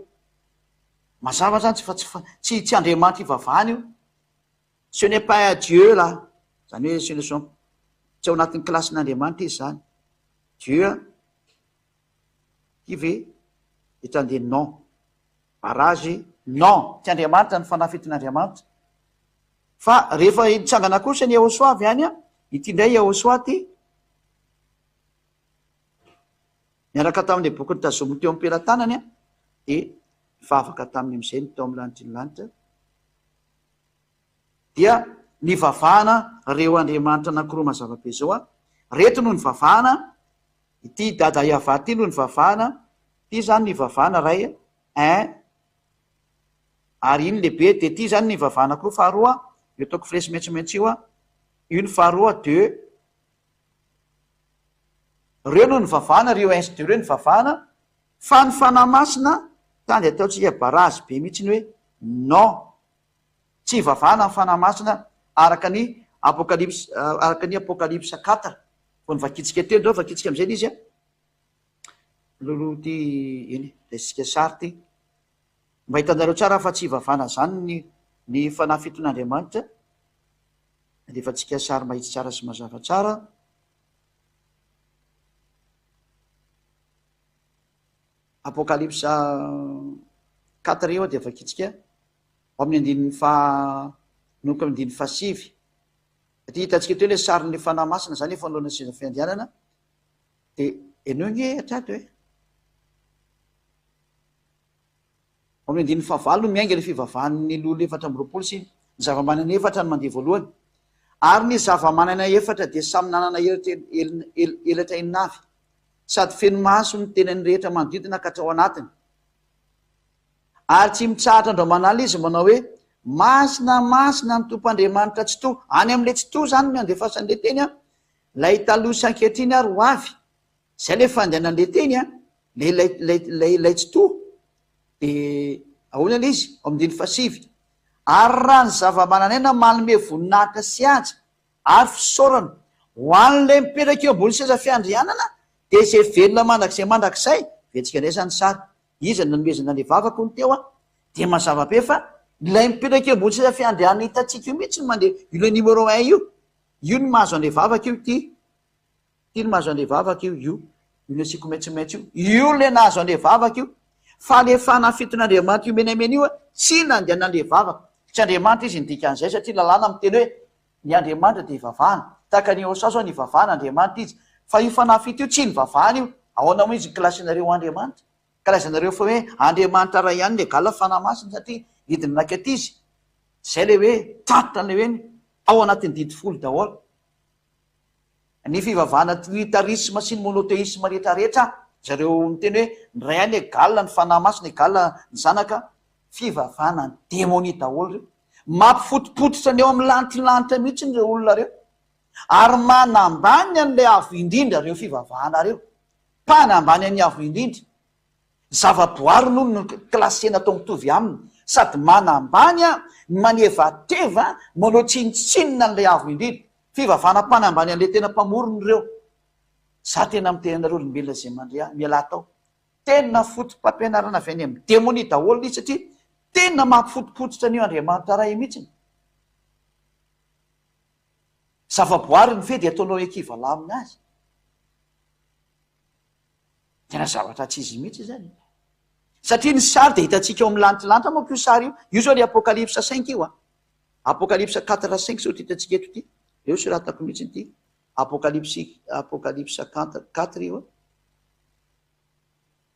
Mazava zany tsy fa tsy tsy tsy Andriamanitra ivavahana io. Ce n'est pas un Dieu là, zany hoe ce ne sont tsy ao anatin'ny kilasin'Andriamanitra izy zany. Dieu an, ity ve? Eto andeha non. Barrage non, tsy Andriamanitra ny fanahy fetin'Andriamanitra. Fa rehefa nitsangana kosa ny Yahoshuah avy any an, ity indray Yahoshuah ity, niaraka tamin'ilay boky notazominy teo am-pelatanany an, dia nivavaka taminy amin'izay ny tao amin'ny lanitry ny lanitra. Dia nivavahana reo Andriamanitra anankiroa mazava be zao a! Reto no nivavahana, ity Dada Yavah ity no nivavahana, ity zany nivavahana ray un, ary iny lehibe, dia ity zany nivavahana koa faharoa, io ataoko flesy maitsomaitso io a! Io ny faharoa de reo no nivavahana, reo un sy deux reo nivavahana, fa ny Fanahy Masina tany ataontsika barazy be mihitsy ny hoe non, tsy ivavahana ny Fanahy Masina araka ny Apocalypse, araka ny Apocalypse quatre vao novakintsika teo, ndao vakintsika amizay le izy an, loloha ty eny e, raisintsika sary ty, mba hitanareo tsara fa tsy ivavahana zany ny ny Fanahy fiton'Andriamanitra. Alefantsika sary mahitsy tsara sy mazava tsara. Apokalypsa quatre eo dia vakintsika ao amin'ny andininy faha nomboka amin'ny andininy fahasivy. Aty hitantsika teo ilay sarin'ny Fanahy Masina izany efa anoloana seza fiandrianana. Dia henoy nge hatrato e. Ao amin'ny andininy fahavalo no miainga ilay fivavahan'ny loholona 24 sy ny zavamanana efatra no mandeha voalohany. Ary ny zavamanana efatra dia samy nanana elatra enina avy, sady feno maso ny tenany rehetra manodidina ka hatrao anatiny. Ary tsy mitsahatra andro aman'alina izy manao hoe, Masina, masina ny Tompo Andriamanitra Tsitoha. Any amin'ilay Tsitoha izany no andefasan'ilay teny an, ilay taloha sy ankehitriny ary ho avy. Zay le fandehanan'le teny an, le ilay ilay ilay ilay tsy to de ahoana le izy? Ao amin'ny andininy fahasivy, Ary raha ny zava-manan'aina manome voninahitra sy haja ary fisaorana ho an'ilay mipetraka eo ambony seza fiandrianana, dia izay velona mandrakizay mandrakizay, vetsika indray izany sary, iza no nanomezana an'ilay vavaka hono teo an? Dia mazava be fa ilay mipetraka eo ambony seza fiandrianana hitantsika io mihitsy no mandeha, io ilay numéro un io, io no mahazo an'ilay vavaka io ity. Ty no mahazo anle vavaka io, io, io nasiako maitsomaitso io, io le nahazo anle vavaka io, fa le fanafiton'Andriamanitra io menamena io tsy nandehananle vavaka, tsy Andriamanitra izy ny dikan'izay satria lalàna miteny hoe ny Andriamanitra dia ivavahana, tahaka ny Osa zao nivavahana Andriamanitra izy, fa io fanafito io tsy nivavahana io, ahoana moa izy ni-classer-nareo ho Andriamanitra? Ka lazainareo fa hoe Andriamanitra Ray ihany le gala Fanahy Masina satria nidina nakaty izy, zay le hoe tratra an'le hoe ao anatin'ny didy folo daholo. Ny fivavahana trinitarisme sy ny monotheisme rehetra rehetra, zareo miteny hoe ny Ray ihany egal ny Fanahy Masina egal ny Zanaka, fivavahana demonia daholo ireo. Mampifotopototra ny eo amin'ny lantilanitra mihitsy ireo olona ireo. Ary manambany an'ilay Avo Indrindra ireo fivavahana ireo. Mpanambany an'ny Avo Indrindra. Zava-boary noho no classena atao mitovy aminy. Sady manambany ny manevateva manao tsinontsinona an'ilay Avo Indrindra. Fivavahana mpanambany an'ilay tena mpamorona ireo. Za tena miteny anareo olombelona izay mandre ahy, mialà tao. Tena foto-pampianarana avy any amin'ny demonia daholo ilay izy satria tena mampifotopototra an'io Andriamanitra Ray mihitsy. Zava-boary ny fe dia ataonao equivalent aminazy. Tena zavatra tsy izy mihitsy izany. Satria ny sary dia hitantsika eo amin'ny lantilanitra manko io sary io. Io zao le Apocalypse cinq io a. Apocalypse quatre cinq zao ty hitantsika eto ity. Eo soratako mihitsy ity. Apocalypse Apocalypse quatre io a.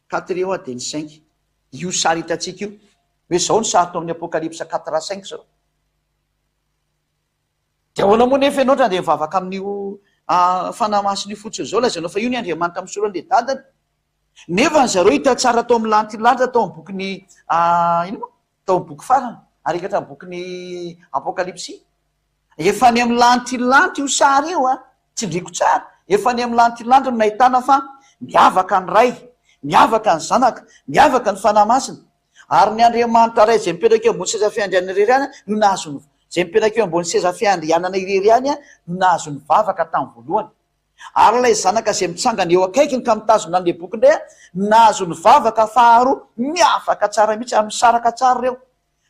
Quatre io a dia ny cinq. Io sary hitantsika io. Hoe zao ny sary tao amin'ny Apocalypse quatre cinq zao. Dia ahoana moa nefa ianao raha andeha mivavaka amin'io Fanahy Masina io fotsiny izao, lazainao fa io ny Andriamanitra misolo an'ilay dadany. Nefa ny zareo hita tsara tao amin'ny lantilanitra tao amin'ny bokin'ny inona moa? Tao amin'ny boky farany, ary hita hatramin'ny bokin'ny Apokalypsy. Efa any amin'ny lantilanitra io sary io an, tsindriako tsara, efa any amin'ny lantilanitra no nahitana fa miavaka ny Ray, miavaka ny Zanaka, miavaka ny Fanahy Masina. Ary ny Andriamanitra Ray izay mipetraka eo ambony seza fiandrianana irery ihany no nahazo ny, izay mipetraka eo ambony seza fiandrianana irery ihany no nahazo nivavaka tamin'ny voalohany. Ary ilay Zanaka izay mitsangana eo akaikiny ka mitazona an'ilay boky indray no nahazo nivavaka faharoa. Miavaka tsara mihitsy ary misaraka tsara ireo.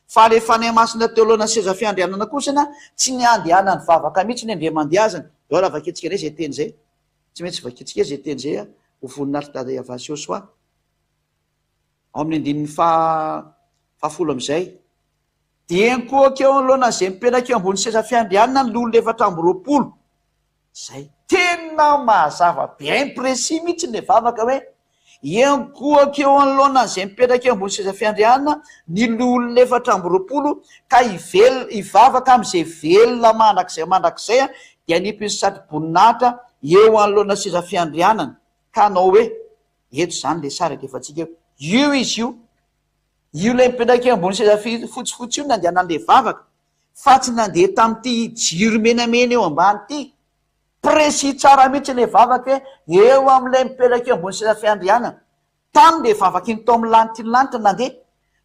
Fa ilay Fanahy Masina teo anoloan'ny seza fiandrianana kosa tsy niandehana nivavaka mihitsy ny Andriamandiazany. Ndao raha vakintsika indray izay teny izay. Tsy maintsy vakintsika izay teny izay ho voninahitr'i Dada Yavah sy Yosua. Ao amin'ny andininy faha fahafolo amin'izay. Dia nikohaka eo anoloanan'izay mipetraka eo ambony seza fiandrianana ny loholona 24. Izay tena mazava bien précis mihitsy ilay vavaka hoe hiankohoka eo anoloanan'izay mipetraka eo ambony seza fiandrianana ny loholona 24 ka hivel- hivavaka amin'izay velona mandrakizay mandrakizay dia hanipy ny satroboninahitra eo anoloana seza fiandrianana ka hanao hoe Eto izany ilay sary alefantsika eo. Io izy io. Io ilay mipetraka eo ambony seza fotsifotsy io no nandehanan'ilay vavaka. Fa tsy nandeha tamin'ity jiro menamena eo ambany ity. Précis tsara mihitsy ilay vavaka hoe eo amin'ilay mipetraka eo ambony seza fiandrianana. Tany ilay vavaka iny tao amin'ny lanitry ny lanitra nandeha.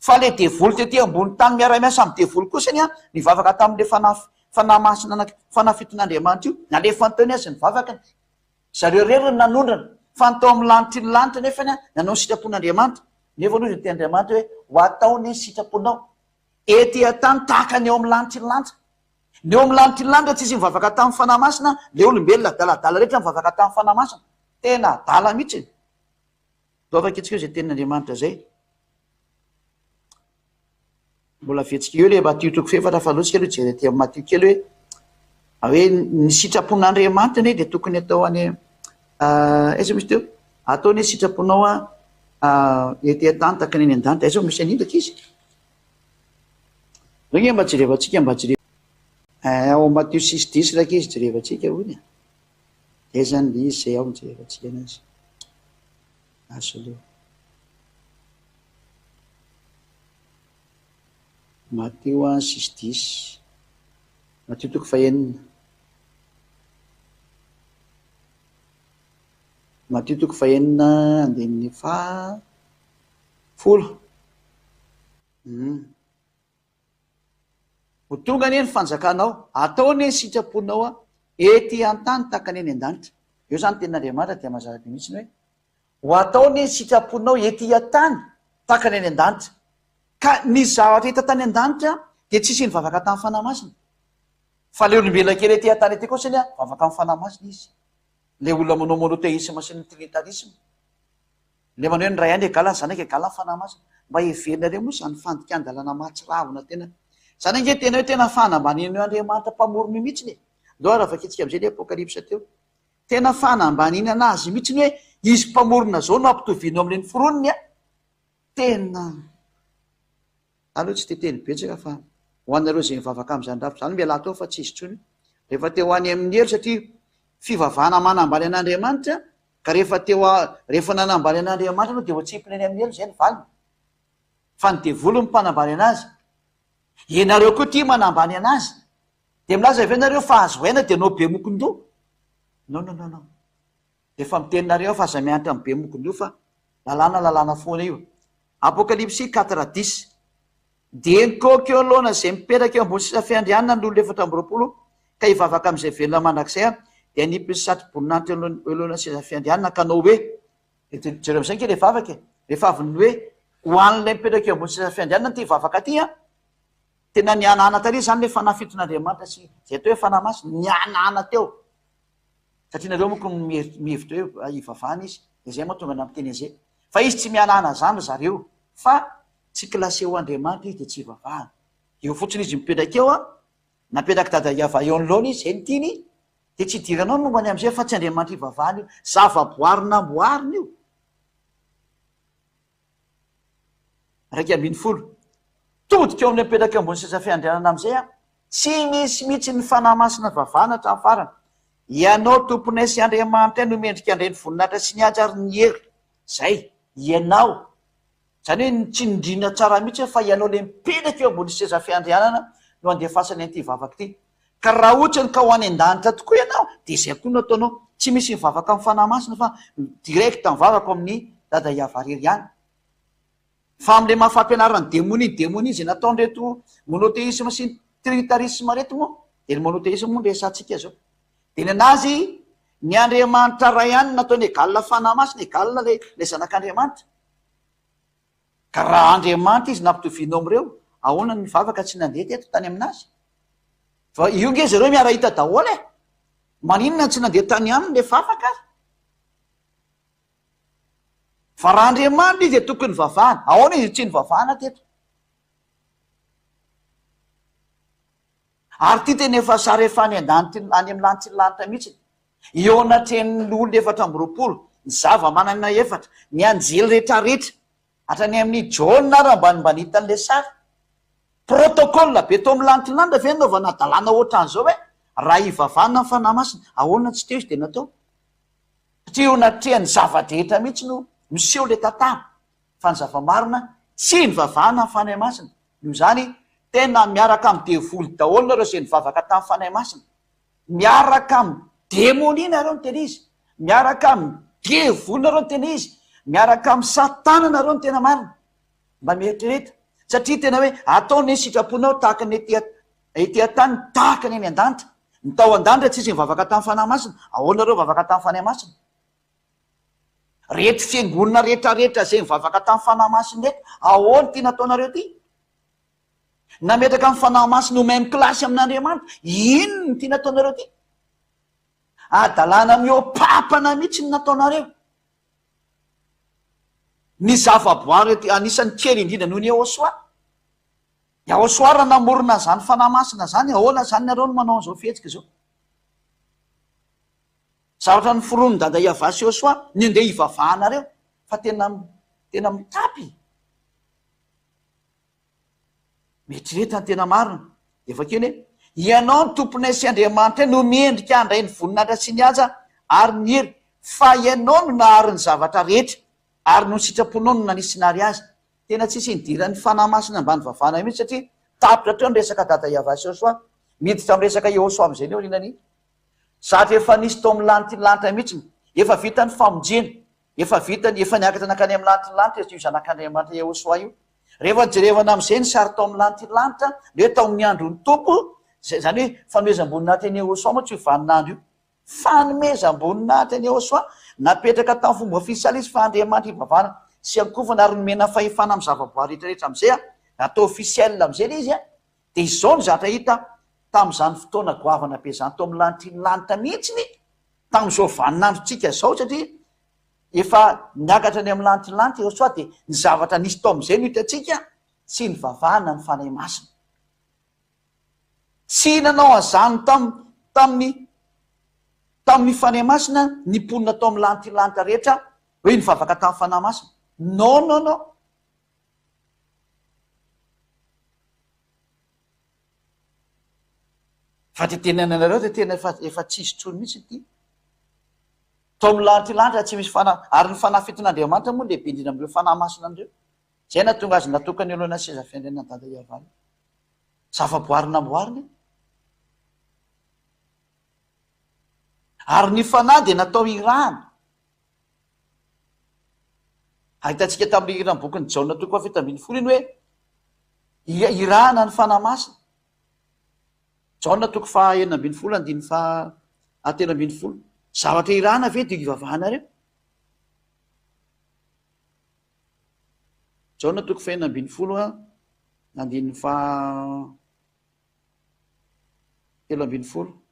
Fa ilay devoly tety ambony tany miara-miasa amin'ny devoly kosany an, nivavaka tamin'ilay fanahy fanahy masina anaky fanahy fiton'Andriamanitra io. Nalefany teo ny azy ny vavakany. Zareo irery no nanondrana. Fa ny tao amin'ny lanitry ny lanitra nefany an, nanao ny sitrapon'Andriamanitra. Nefa aloha izay tenin'Andriamanitra hoe ho atao ny sitraponao. Ety an-tany tahaka ny eo amin'ny lanitry ny lanitra. Ny eo amin'ny lanitry ny lanitra tsisy nivavaka tamin'ny Fanahy Masina, le olombelona adaladala rehetra nivavaka tamin'ny Fanahy Masina. Tena adala mihitsy e. Ndao vakintsika eo izay tenin'Andriamanitra izay. Mbola vetsika eo le Matio toko fahefatra fa aloha tsika aloha hijery aty amin'ny Matio kely hoe hoe ny sitrapon'Andriamanitra anie dia tokony atao any aiza misy teo? Atao anie sitraponao a ety an-tany tahaka ny any an-danitra. Aiza misy an'iny rankizy? Ndao nge mba jerevantsika mba jere eh, ao Matio six dix rankizy jerevantsika hono e. Zay zany le izy zay ao no jerevantsika anazy. Asa aloha. Matio a six dix. Matio toko fahenina. Matio toko fahenina andininy faha folo. Humm. Ho tonga anie ny fanjakanao, atao anie ny sitraponao ety an-tany tahaka ny any an-danitra. Eo izany tenin'Andriamanitra dia mazava be mihitsy ny hoe, ho atao anie ny sitraponao ety an-tany tahaka ny any an-danitra. Ka ny zavatra hita tany an-danitra dia tsisy nivavaka tamin'ny Fanahy Masina. Fa ilay olombelona kely ety an-tany ety kosa anie mivavaka amin'ny Fanahy Masina izy. Ilay olona manao monothéisme sy ny trinitarisme. Ilay manao hoe ny Ray ihany égale ny Zanaka égale ny Fanahy Masina. Mba heverinareo moa izany fandikan-dalàna mahatsiravina tena. Izany ange tena hoe tena fanambaniana io Andriamanitra Mpamorona io mihitsiny e. Ndao ary vakintsika amin'izay ilay Apokalypsa teo. Tena fanambaniana anazy mihitsiny hoe izy Mpamorona izao no ampitovianao amin'ilay noforoniny a. Tena. Aleo tsy te teny betsaka fa ho anareo izay mivavaka amin'izany rafitra izany mialà tao fa tsy izy intsony. Rehefa te ho any amin'ny helo satria fivavahana manambany an'Andriamanitra Ka rehefa teo rehefa nanambany an'Andriamanitra ianao dia ho atsipiny any amin'ny helo izay ny valiny. Fa ny devoly no mpanambany anazy. Ianareo koa tia manambany anazy. Dia milaza ve nareo fa azo aina dia anao be mokondoha? Non non non non. Efa miteny nareo aho fa aza miantra amin'ny be mokondoha fa lalàna lalàna foana io. Apokalypsy quatre dix. Dia nikaoka eo anoloana izay mipetraka eo ambony seza fiandrianana ny olona 24 ka hivavaka amin'izay velona mandrakizay aho, dia hanipy ny satroboninahitra eo anoloan'ny seza fiandrianana ka hanao hoe, Dia jereo amin'izay ange ilay vavaka e! Rehefa avy ny hoe ho an'ilay mipetraka eo ambony seza fiandrianana ity vavaka ity an! Tena nihanahana tary izany ilay fanahy fiton'Andriamanitra sy izay atao hoe fanahy masina, nihanahana teo. Satria nareo manko mihevitra hoe hivavahana izy, dia izay mahatonga nampiteny an'izay. Fa izy tsy mihanahana izany ry zareo, fa Tsy classé ho Andriamanitra izy dia tsy ivavahana. Eo fotsiny izy mipetraka eo an, napetrak'i Dada Iava eo anoloana izy, izay no tiany, dia tsy idiranao ny momba ny amin'izay fa tsy Andriamanitra ivavahana io. Zavaboary namboarina io. 11. Todika eo amin'ilay mipetraka eo ambony seza fiandrianana amin'izay aho. Tsy misy mihitsy ny Fanahy Masina vavahana hatramin'ny farany. Ianao Tomponay sy Andriamanitray no mendrika handray ny voninahitra sy ny haja ary ny hery. Izay. Ianao. Izany hoe nitsindriana tsara mihitsy hoe fa ianao ilay mipetraka eo ambony seza fiandrianana no andefasany an'ity vavaka ity. Ka raha ohatrany ka ho any an-danitra tokoa ianao dia izay koa no ataonao. Tsy misy mivavaka amin'ny Fanahy Masina fa direct mivavaka ao amin'ny Dada Yavah irery ihany. Fa amin'ilay maha fampianaran'ny demonia ny demonia izay nataon'ireto monotheisme sy ny trinitarisme ireto moa dia ny monotheisme moa no resahantsika izao. Dia ny an'azy ny Andriamanitra Ray ihany no nataony égal Fanahy Masina, égal ilay Zanak'Andriamanitra. Ka raha Andriamanitra izy nampitovianao amin'ireo, ahoana ny vavaka tsy nandeha teto tany aminazy? Fa io nge zareo miara-hita daholo e! Maninona tsy nandeha tany aminy le vavaka ary? Fa raha Andriamanitra izy dia tokony nivavahana. Ahoana izy tsy nivavahana teto? Ary ity tena efa sary efa any an-danitra any amin'ny lanitry ny lanitra mihitsy. Eo anatrehan'ny loholona 24, ny zava-manana efatra, ny anjely rehetrarehetra, hatrany amin'ny Jaona ary ambanimbany hitan'ilay sary. Protocole be tao amin'ny lanitry ny lanitra ve nanaovana hadalana ohatran'izao hoe raha hivavahana ny Fanahy Masina, ahoana tsy teo izy dia natao? Satria eo anatrehan'ny zava-drehetra mihitsy no miseho ilay tantara. Fa ny zava-marina, tsy nivavahana ny Fanahy Masina. Noho izany, Tena miaraka amin'ny devoly daholo nareo izay nivavaka tamin'ny Fanahy Masina. Miaraka amin'ny demonia nareo no tena izy. Miaraka amin'ny devoly nareo no tena izy. Miaraka amin'ny satana nareo no tena marina. Mba mieritrereta. Satria tena hoe atao ny sitraponao tahaka ny ety ety an-tany tahaka ny any an-danitra. Ny tao an-danitra tsisy nivavaka tamin'ny Fanahy Masina. Ahoana nareo vavaka tamin'ny Fanahy Masina? Reto fiangonana rehetra rehetra izay nivavaka tamin'ny Fanahy Masina reto, ahoana ity nataonareo ity? Nametraka ny Fanahy Masina ho même classe amin'Andriamanitra, inona ity nataonareo ity? Hadalana mihoa-papana mihitsy ny nataonareo. Ny zavaboary ety anisan'ny kely indrindra noho ny Yehosua. Yahosua raha namorona an'izany Fanahy Masina izany, ahoana izany nareo no manao an'izao fihetsika izao? Zavatra noforonin'i Dada Yavah sy Yosua ny andeha hivavahanareo fa tena tena mitapy. Mieritrereta ny tena marina. Dia vakeo ny hoe, Ianao ny Tomponay sy Andriamanitray no mendrika handray ny voninahitra sy ny haja ary ny hery, fa Ianao no nahary ny zavatra rehetra, ary noho ny sitraponao no nanisinary azy. Tena tsisy nidiran'ny Fanahy Masina ambany vavana mihitsy satria tapitra hatreo ny resaka Dada Yavah sy Yosua. Miditra amin'ny resaka Yehosua amin'izay ny aorianan'iny. Zatra efa nisy tao amin'ny lanitry ny lanitra mihitsy. Efa vita ny famonjena. Efa vita ny, efa niakatra nankany amin'ny lanitry ny lanitra io Zanak'Andriamanitra Yehosua io. Rehefa jerevana amin'izay ny sary tao amin'ny lanitry ny lanitra, ny hoe tao amin'ny andron'ny Tompo, izay, izany hoe fanomezam-boninahitra an'i Yehosua mantsy io vaninandro io. Fanomezam-boninahitra an'i Yehosua, napetraka tamin'ny fomba ofisialy izy fa Andriamanitra ivavahana sy ankofana ary nomena fahefana amin'ny zavaboary rehetra rehetra amin'izay, natao officiel amin'izay ilay izy, Dia izao ny zatra hita tamin'izany fotoana goavana be izany tao amin'ny lanitry ny lanitra mihitsiny tamin'izao vaninandrontsika izao satria efa niakatra any amin'ny lanitry ny lanitra Yehosua dia ny zavatra nisy tao amin'izay no hitantsika tsy nivavahana ny Fanahy Masina. Tsy nanao an'izany tam tamin'ny tamin'ny Fanahy Masina ny mponina tao amin'ny lanitry ny lanitra rehetra hoe nivavaka tamin'ny Fanahy Masina. Non non non. Fa ty tenenana anareo de tena efa efa tsisy tsony mihitsy ity. Tao amin'ny lanitra lanitra tsy misy fanahy ary ny fanahy fiton'Andriamanitra moa lehibe indrindra amin'ireo fanahy masina an'ireo. Zay nahatonga azy natokana eo alohan'ny seza fiandrianan'i Dada Iavah io. Zavaboary namboarina io. Ary ny fanahy dia natao hirahana. Ahitantsika tamin'ilay hiran'ny bokin'i Jaona toko faha 17 iny hoe irahana ny Fanahy Masina. Jaona toko faha 16 andininy faha 13. Zavatra irahana ve dia ivavahanareo? Jaona toko faha 16 andininy faha 13.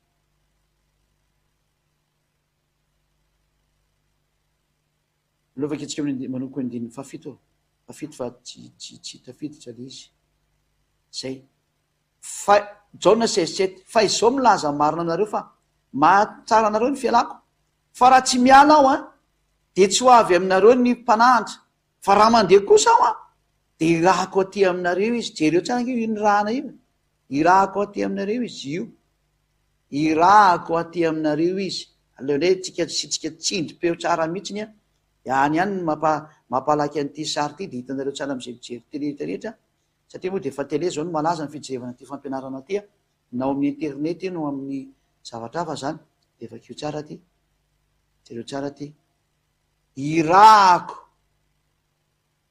Aleo vakintsika amin'ny manomboka ny andininy fahafito, fahafito fa tsy tsy tsy tafiditra ilay izy. Zay. Fa Jaona 16 sept, fa izao milaza marina aminareo fa mahatsara anareo ny fialako, fa raha tsy miala aho an, dia tsy ho avy aminareo ny mpananatra, fa raha mandeha kosa aho an, dia irahako aty aminareo izy. Jereo tsara ange io nirahana io. Irahako aty aminareo izy io. Irahako aty aminareo izy. Aleo indray tsika asiantsika tsindrim-peo tsara mihitsiny an. Dia any ihany ny mampa mampalaky an'ity sary ity dia hitanareo tsara amin'izay mijery télé rehetra rehetra. Satria moa dia efa télé izao no malaza ny fijerevana ity fampianarana ity an. Na ao amin'ny internet io no amin'ny zavatra hafa izany. Dia vakio tsara ity. Jereo tsara ity. Irahako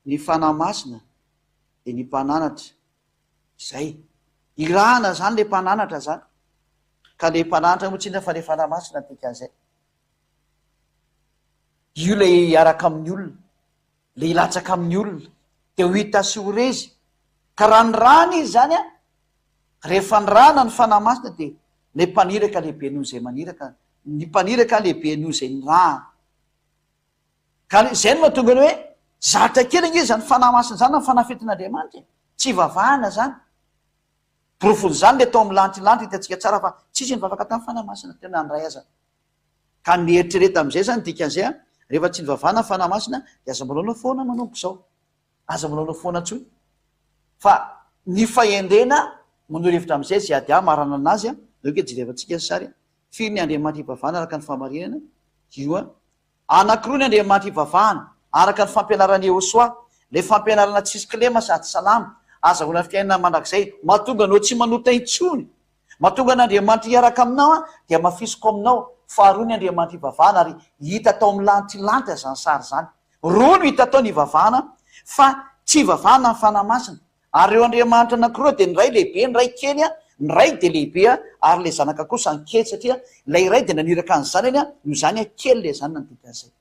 ny Fanahy Masina dia ny mpananatra. Zay. Irahana zany le mpananatra zany. Ka le mpananatra moa tsy inona fa le Fanahy Masina ny dikan'izay. Io le hiaraka amin'ny olona, le hilatsaka amin'ny olona, de ho hita sy ho rezy. Ka raha nirahana izy zany an, rehefa nirahana ny Fanahy Masina de le mpaniraka lehibe noho izay maniraka, ny mpaniraka lehibe noho izay nirahana. Ka izay no mahatonga ny hoe zatra kely ange izany Fanahy Masina izany na ny Fanahy fentin'Andriamanitra e. Tsy ivavahana izany. Porofon'izany ilay tao amin'ny lanitra lanitra hitantsika tsara fa tsisy nivavaka tamin'ny Fanahy Masina teo na ny iray aza. Ka mieritrereta amin'izay izany dikan'izay an, rehefa tsy nivavahana ny Fanahy Masina dia aza manaonao foana manomboka izao. Aza manaonao foana intsony. Fa ny fahendrena manoro hevitra amin'izay izay ady ahy marana anazy an, aleo ange jerevantsika ny sary an. Firy ny Andriamanitra ivavahana araka ny fahamarinana? Io an. Anankiroa ny Andriamanitra ivavahana, araka ny fampianaran'i Yehosua, ilay fampianarana tsisy kilema sady salama. azahoana fiainana mandrakizay, mahatonga anao tsy manota intsony, mahatonga an'Andriamanitra hiaraka aminao an, dia hamafisiko aminao, faharoa ny Andriamanitra ivavahana ary hita tao amin'ny lantilantitra izany sary izany. Roa no hita tao ny ivavahana fa tsy ivavahana ny Fanahy Masina. Ary ireo Andriamanitra anankiroa dia ny iray lehibe ny iray kely an, ny Ray dia lehibe an, ary ilay Zanaka kosa ny kely satria ilay Ray dia naniraka ny Zanany an, noho izany an, kely ilay Zanany dikan'izay.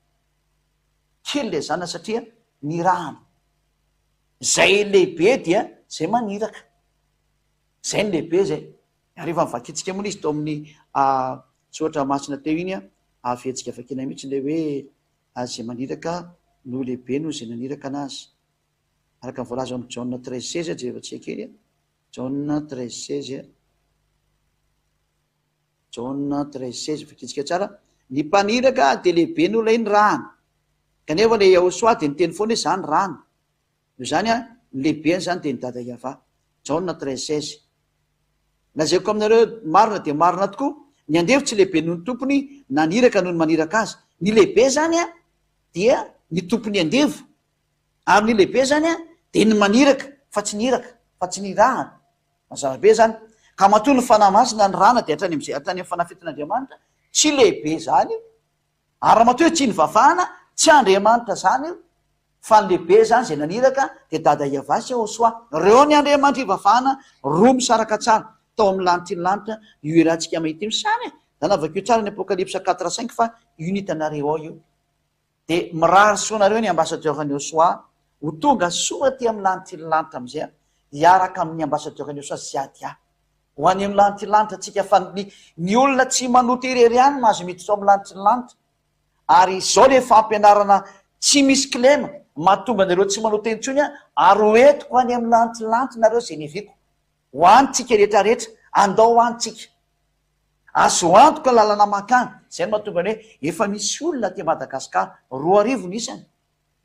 Kely ilay Zanany satria nirahana. Izay lehibe dia izay maniraka. Izay ny lehibe izay. Ary efa novakintsika moa ilay izy tao amin'ny soratra masina teo iny an, averintsika vakiana mihitsy ilay hoe izay maniraka no lehibe noho izay naniraka anazy. Araka ny voalaza ao amin'ny Jaona 13 16, jerevantsika kely an. Jaona 13 16. Jaona 13 16, vakintsika tsara. Ny mpaniraka dia lehibe noho ilay nirahana. Kanefa ilay Yahosoa dia niteny foana hoe za nirahana. Noho izany an, ny lehibeny izany dia ny Dada Yavah. Jaona 13 16. Lazaiko aminareo marina dia marina tokoa, ny andevo tsy lehibe noho ny tompony, na ny iraka noho ny maniraka azy. Ny lehibe izany an, dia ny tompon'ny andevo. Ary ny lehibe izany an, dia ny maniraka, fa tsy ny iraka, fa tsy ny irahana. Mazava be izany. Ka matoa ny Fanahy Masina nirahana dia hatrany amin'izay, hatrany amin'ny fanafetin'Andriamanitra, tsy lehibe izany io. Ary raha matoa hoe tsy nivavahana, tsy Andriamanitra izany io, fa ny lehibe izany izay naniraka dia Dada Yavah sy Yahosoa. Ireo ny Andriamanitra ivavahana, roa misaraka tsara, tao amin'ny lanitry ny lanitra, io iarahantsika mahita io. Samy e! Zany vakio tsara ny Apokalypsa quatre cinq fa io no hitanareo ao io. Dia mirary soa anareo ny ambassadeur ny Osoa ho tonga soa aty amin'ny lanitry ny lanitra amin'izay a, hiaraka amin'ny ambassadeur ny Osoa Ziadia. Ho any amin'ny lanitry ny lanitra tsika fa ny ny olona tsy manota irery ihany mahazo miditra ao amin'ny lanitry ny lanitra. Ary izao le fampianarana tsy misy kilema mahatonga anareo tsy manota intsony a, ary ho entiko any amin'ny lanitry ny lanitra nareo izay neviko. Ho any tsika rehetra rehetra, andao ho any tsika. Azo antoka lalana mankany. Izay no mahatonga ny hoe efa misy olona aty Madagascar, 2000 ny isany,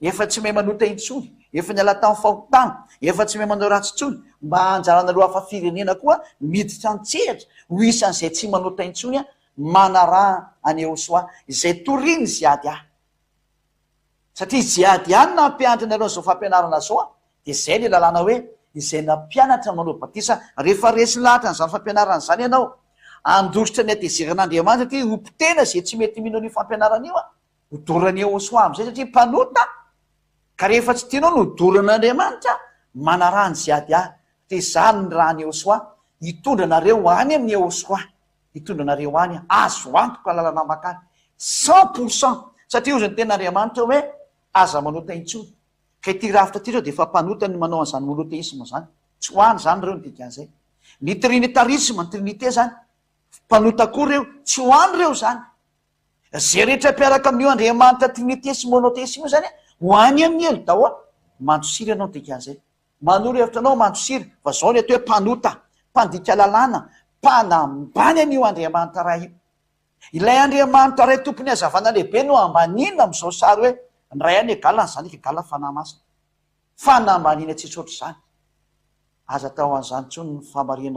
efa tsy mahay manota intsony, efa niala tamin'ny fahotana, efa tsy mahay manao ratsy intsony, mba anjaranareo hafa firenena koa miditra an-tsehatra ho isan'izay tsy manota intsony manaraha an'i Yehosua izay torian'i Ziadia. Satria Ziadia ihany nampianatra anareo an'izao fampianarana izao Dia izay ilay lalàna hoe izay nampianatra ny manao batisa, rehefa resy lahatra an'izany fampianarana izany ianao, handositra ny hatezeran'Andriamanitra satria ho potehina izay tsy mety mino an'io fampianarana io, hodoran'i Yehosua amin'izay satria mpanota, ka rehefa tsy tianao ny hodoran'Andriamanitra, manaraha an'i Ziadia, satria izaho no nirahan'i Yehosua hitondra anareo ho any amin'i Yehosua, hitondra anareo any, azo antoka ny lalana mankany, 100%, satria hozy ny tenin'Andriamanitra hoe aza manota intsony. Ka ity rafitra ity zao dia efa mpanota ny manao an'izany monotheisme izany. Tsy ho any izany ireo ny dikan'izay. Ny trinitarisme, ny trinite izany, mpanota koa ireo, tsy ho any ireo izany. Izay rehetra mpiaraka amin'io Andriamanitra trinite sy monotheisme io izany, ho any amin'ny helo daholo. Mandosira ianao ny dikan'izay. Manoro hevitra anao mandosira, fa izao ny atao hoe mpanota, mpandika lalàna, mpanambany an'io Andriamanitra Ray io. Ilay Andriamanitra Ray Tompon'ny hazavana lehibe no ambaniana amin'izao sary hoe ny Ray any égale ny Zanaka égale ny Fanahy Masina. Fanambaniana tsisy ohatr'izany. Aza atao an'izany intsony ny famarihana.